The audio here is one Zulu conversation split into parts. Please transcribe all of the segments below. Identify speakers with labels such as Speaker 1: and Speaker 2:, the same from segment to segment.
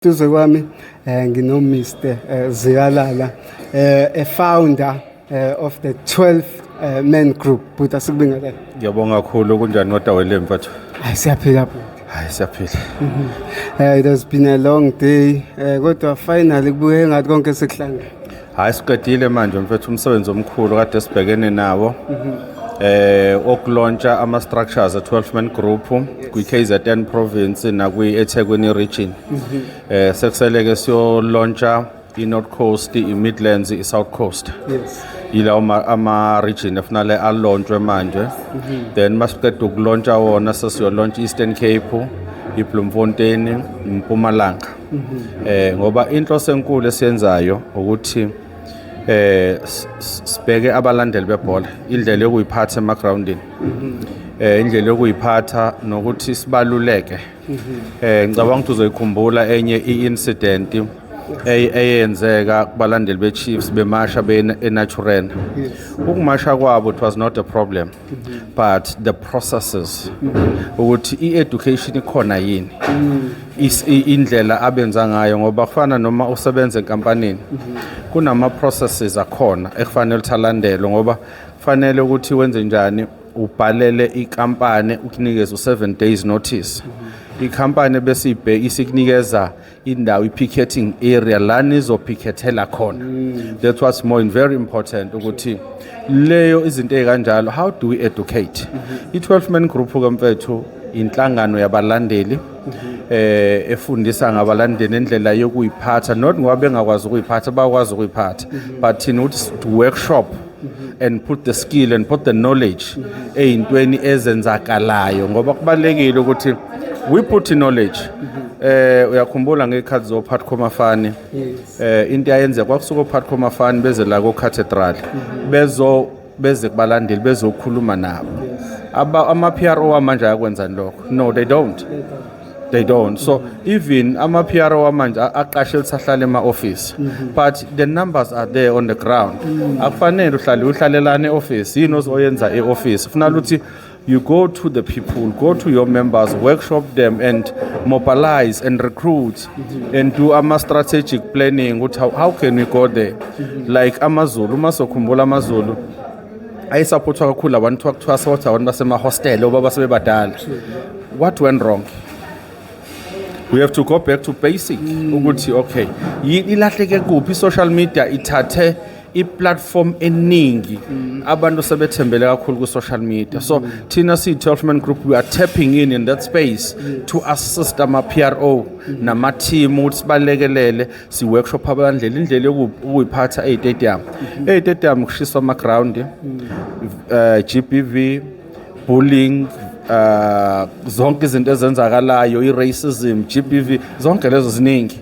Speaker 1: Duze kwami ngino Mr Zikalala, a founder of the 12 man group. But asikubingelele.
Speaker 2: Ngiyabonga kakhulu. Kunjani kodwa wele, mfethu?
Speaker 1: Hayi, siyaphila, bhuti.
Speaker 2: Hayi, siyaphila.
Speaker 1: It has been a long day, kodwa finally kubuye ngathi konke sekuhlangene.
Speaker 2: Hayi, siqedile manje, mfethu, umsebenzi omkhulu kade sibhekene nawo. Okulauncha ama structures a 12 man group kwi KZN province nakwi eThekwini region. Sekuseleke siyo launcha i North Coast, i Midlands, i South Coast. Yilawo ama region efanele alaunchwe manje. Then masiqeda ukulauncha wona, sesiyo launch Eastern Cape, iBloemfontein, Mpumalanga. Ngoba inhloso enkulu esiyenzayo ukuthi sibheke abalandeli bebhola, indlela yokuyiphatha emagroundini. Indlela yokuyiphatha nokuthi sibaluleke. Ngicabanga ukuthi uzoyikhumbula enye i-incident eyenzeka kubalandeli be-Chiefs bemasha eNaturena. Ukumasha kwabo, it was not a problem, but the processes, ukuthi i-education ikhona yini, indlela abenza ngayo, ngoba kufana noma usebenza enkampanini, kunama processes akhona ekufanele ukuthi alandelwe, ngoba kufanele ukuthi wenze njani, ubhalele ikampani ukunikeza u7 days notice, ikhampani bese ibhe isikunikeza indawo, i-picketing area la nizopicketela khona. That was more very important ukuthi leyo izinto ey'kanjalo, how do we educate? I-12 man group ke, mfethu, inhlangano yabalandeli efundisa ngabalandeli indlela yokuyiphatha, not ngoba bengakwazi ukuyiphatha, bayakwazi ukuyiphatha, but thina ukuthi to workshop and put the skill and put the knowledge ey'ntweni ezenzakalayo, ngoba kubalulekile ukuthi we put knowledge. Uyakhumbula ngekhathi zoPhatco Mafani?
Speaker 1: Yes.
Speaker 2: Into ayenzeka kwakusuka oPhatco Mafani beze la ko Cathedral, bezo beze kubalandeli, bezokhuluma nabo. Aba ama PRO amanje ayakwenzani lokho? No, they don't, they don't. So even ama PRO amanje aqashe lisahlala ema office, but the numbers are there on the ground. Akufanele uhlale uhlalelane e-office. Yini ozoyenza e-office? Funa ukuthi you go to the people, go to your members, workshop them and mobilize and recruit and do ama strategic planning ukuthi how can we go there. Like AmaZulu, uma sokhumbula AmaZulu ayisupportwa kakhulu abantu, kuthiwa support abantu basemahostel obaba sebebadala. What went wrong? We have to go back to basic ukuthi okay, ilahleke kuphi? I-social media ithathe i-platform eningi, abantu sebethembele kakhulu ku-social media. So thina siyi-12 man group, we are tapping in that space to assist ama-PRO nama-team ukuthi sibalekelele, si-workshop abalandeli indlela yokuyiphatha ey'stadium. Ey'stadium kushiswa ama-ground, GBV, bullying, zonke izinto ezenzakalayo, i-racism, GBV, zonke lezo ziningi.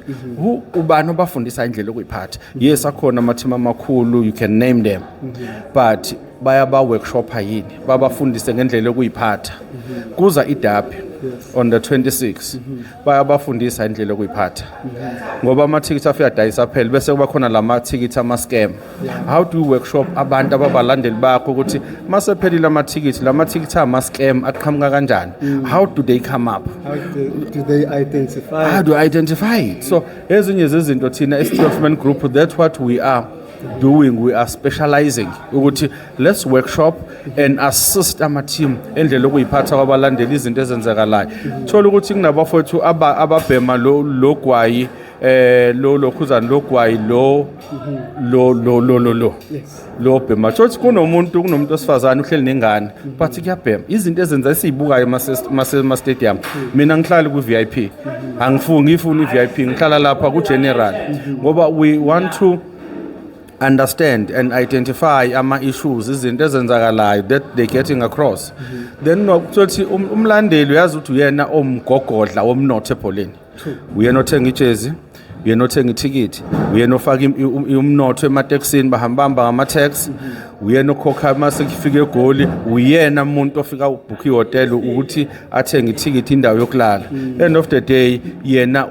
Speaker 2: Ubani obafundisa indlela yokuyiphatha? Yes, akhona ama-team amakhulu, you can name them, but bayaba workshopa yini, babafundise ngendlela yokuyiphatha? Kuza iderby on the 26, bayabafundisa indlela yokuyiphatha? Ngoba amathikithi afika adayisa phela, bese kuba khona lama thikithi ama-scam. How do you workshop abantu ababalandeli bakho ukuthi masephelile amathikithi, lamathikithi ama-scam aqhamuka kanjani? How do they come up?
Speaker 1: How do they identify?
Speaker 2: How do you identify it? So ezinye zezinto thina esi-12 man group, that's what we are doing. We are specializing ukuthi let's workshop and assist ama-team endlela yokuyiphatha kwabalandeli, izinto ezenzakalayo. Thola ukuthi kunabafowethu ababhema lo gwayi, lo lokhuzana lo gwayi lo lo lo lo lo lo lo bhema. Thothi kunomuntu osifazane uhleli nengane, but kuyabhema. Izinto ezenza esizibukayo mase stadium. Mina ngihlala ku VIP, angifuni, ngifuni i-VIP, ngihlala lapha ku general, ngoba we want to understand and identify ama-issues, izinto ezenzakalayo that they getting across. Then nokuthothi umlandeli uyazi ukuthi uyena omgogodla womnotho ebholeni, uyena othenga ijezi, uyena othenga ithikithi, uyena ofaka umnotho ematekisini, bahambamba ngama-tax, uyena okhokha mase kufika eGoli, uyena umuntu ofika ubhukha ihhotela ukuthi athenge ithikithi, indawo yokulala. End of the day yena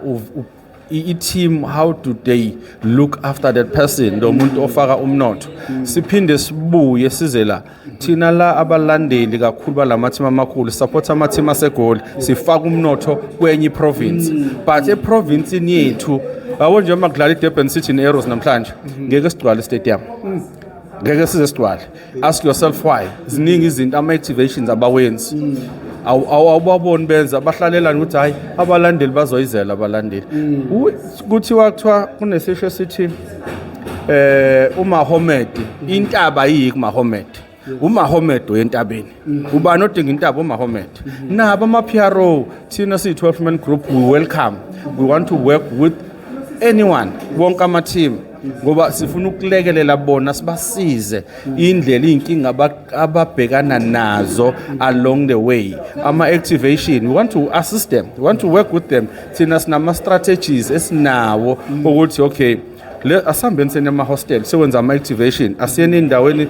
Speaker 2: I-team, how do they look after that person, lo muntu ofaka umnotho? Siphinde sibuye size la thina la, abalandeli kakhulu balama team amakhulu, support ama team aseGoli, sifaka umnotho kwenye province, but eprovince yethu, yabo nje, uma kudlala iDurban City neArrows namhlanje, ngeke sigcwale stadium, ngeke size sigcwale. Ask yourself why. Ziningi izinto, ama-activations abawenzi. Awubaboni benza, bahlalelana ukuthi hayi, abalandeli bazoyizela abalandeli. Kuthiwa kunesisho esithi uMahomed, intaba yiyi kuMahomed, uMahomed oyentabeni. Ubani odinga intaba? UMahomed. Nabo ama-PRO, thina siyi-12 man group, we welcome, we want to work with anyone, wonke ama-team, ngoba sifuna ukulekelela bona, sibasize indlela iy'nkinga ababhekana nazo along the way, ama-activation. We want to assist them, we want to work with them. Thina sinama-strategies esinawo ukuthi okay, le asihambeni sene ema-hostel siyokwenza ama-activation, asiyeni endaweni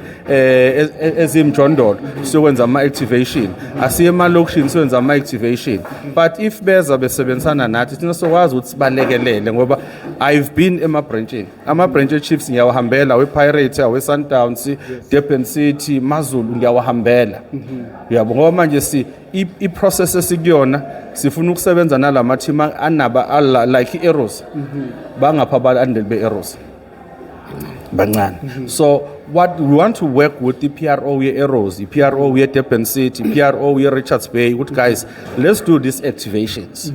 Speaker 2: ezimjondolo siyokwenza ama-activation, asiye emalokishini siyokwenza ama-activation. But if beza besebenzisana nathi, thina sokwazi ukuthi sibalekelele, ngoba I've been ema-branchini, ama-branch e-Chiefs ngiyawahambela, we-Pirates, awe-Sundowns, Durban City, Mazulu, ngiyawahambela, uyabo, ngoba manje si i-process esikuyona, sifuna ukusebenza nalama team anaba like i-Arrows. Bangapha abalandeli be-Arrows? Bancane. So what we want to work with, i-PRO ye-Arrows, i-PRO ye-Durban City, i-PRO ye-Richards Bay, ukuthi guys, let's do these activations.